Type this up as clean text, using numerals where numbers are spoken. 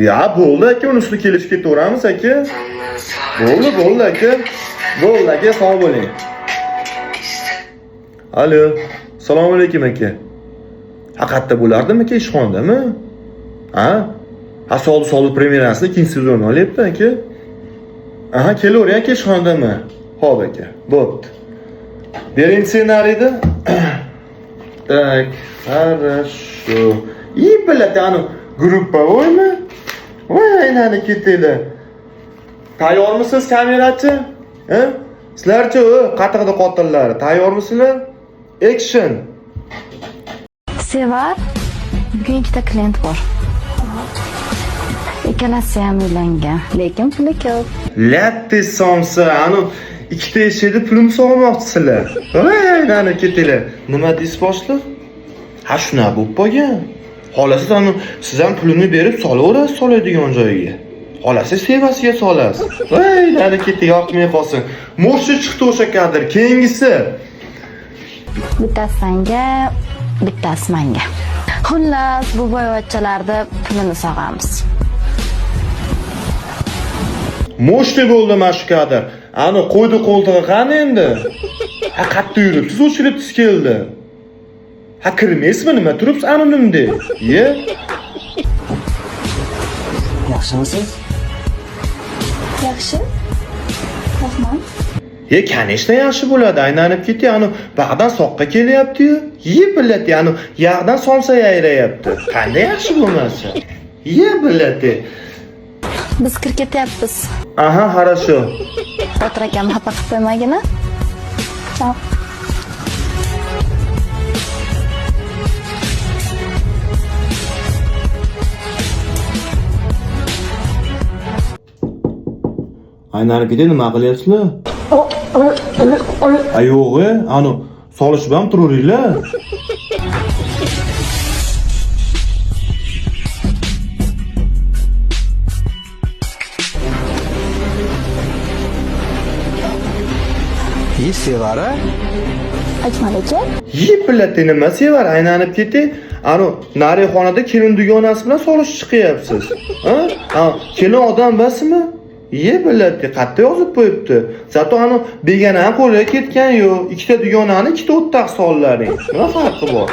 Ya bo'ldi aka, uni ustida kelishib ketaveramiz aka. Bo'ldi, bo'ldi aka. Bo'ldi aka, sog' bo'ling. Alo, assalomu alaykum aka. Ha, qayerda bo'lardim aka, ishxonadami? Ha? Ha, soldi soldi premyerasini ikkinchi sezonni olyapti aka. Aha, kelavering aka ishxonadami? Xo'p aka, bo'pti. Bering ssenariyni. Так, хорошо. И, блядь, anu gruppavoymi? Voy, aylanib ketdinglar. Tayyormisiz kamerachi? Ha? Sizlarchi, qatiqda qotillari, tayyormisizlar? Action. Sevar, bugun ikkita klient bor. Ikkalasi ham uylangan, lekin puli ko'p. Latte somsa, anu ikkita eshakni pulimni sog'moqchisizlar. Voy, aylanib ketdinglar. Nima deysiz boshliq? Ha, shunaqa bo'lib qolgan. Xolasi anu siz ham pulini berib solaverasiz soladigan joyiga. Xolasi sevasiga solasiz. Voy, aylanib ketdi, yoqmay qolsin. Mo'shni chiqdi o'sha kadr. Keyingisi. Bittasi sanga, bittasi manga. Xullas, bu boyvachchalarni pulini sog'amiz. Mo'shni bo'ldi mana shu kadr. Ani qo'ydi qo'ltig'i qani endi? Ha, qayerda yuribsiz, o'chiribsiz keldi. Ha, kirmaysizmi nima turibsiz anonimda? Ye? Yaxshimisiz? Yaxshi. Rahmat. Ye, конечно yaxshi bo'ladi. Aylanib ketdi, anu bag'dan soqqa kelyapti-yu. Ye, billat, anu yog'dan somsa yayrayapti. Qanday yaxshi bo'lmasa? Ye, billat. Biz kirib ketyapmiz. Aha, хорошо. Botir akam xafa qilib qo'ymagin a? Ciao. Aylanib ketdi, nima qilyapsizlar? A yo'g'i, anu solishib ham turaveringlar. Yi Sevara? Akmal aka, Yipillati nima sevar, aylanib ketdi. Anu nari xonada kelin dugonasi bilan solish chiqyapsiz. Ha? Ha, kelin odam basmi? Yipillati qayerda yozib qo'yibdi. Zato anu begonani qo'liga ketgan yo'q. Ikkita dugonani ikkita o'ttaq sollaring. Nima farqi bor?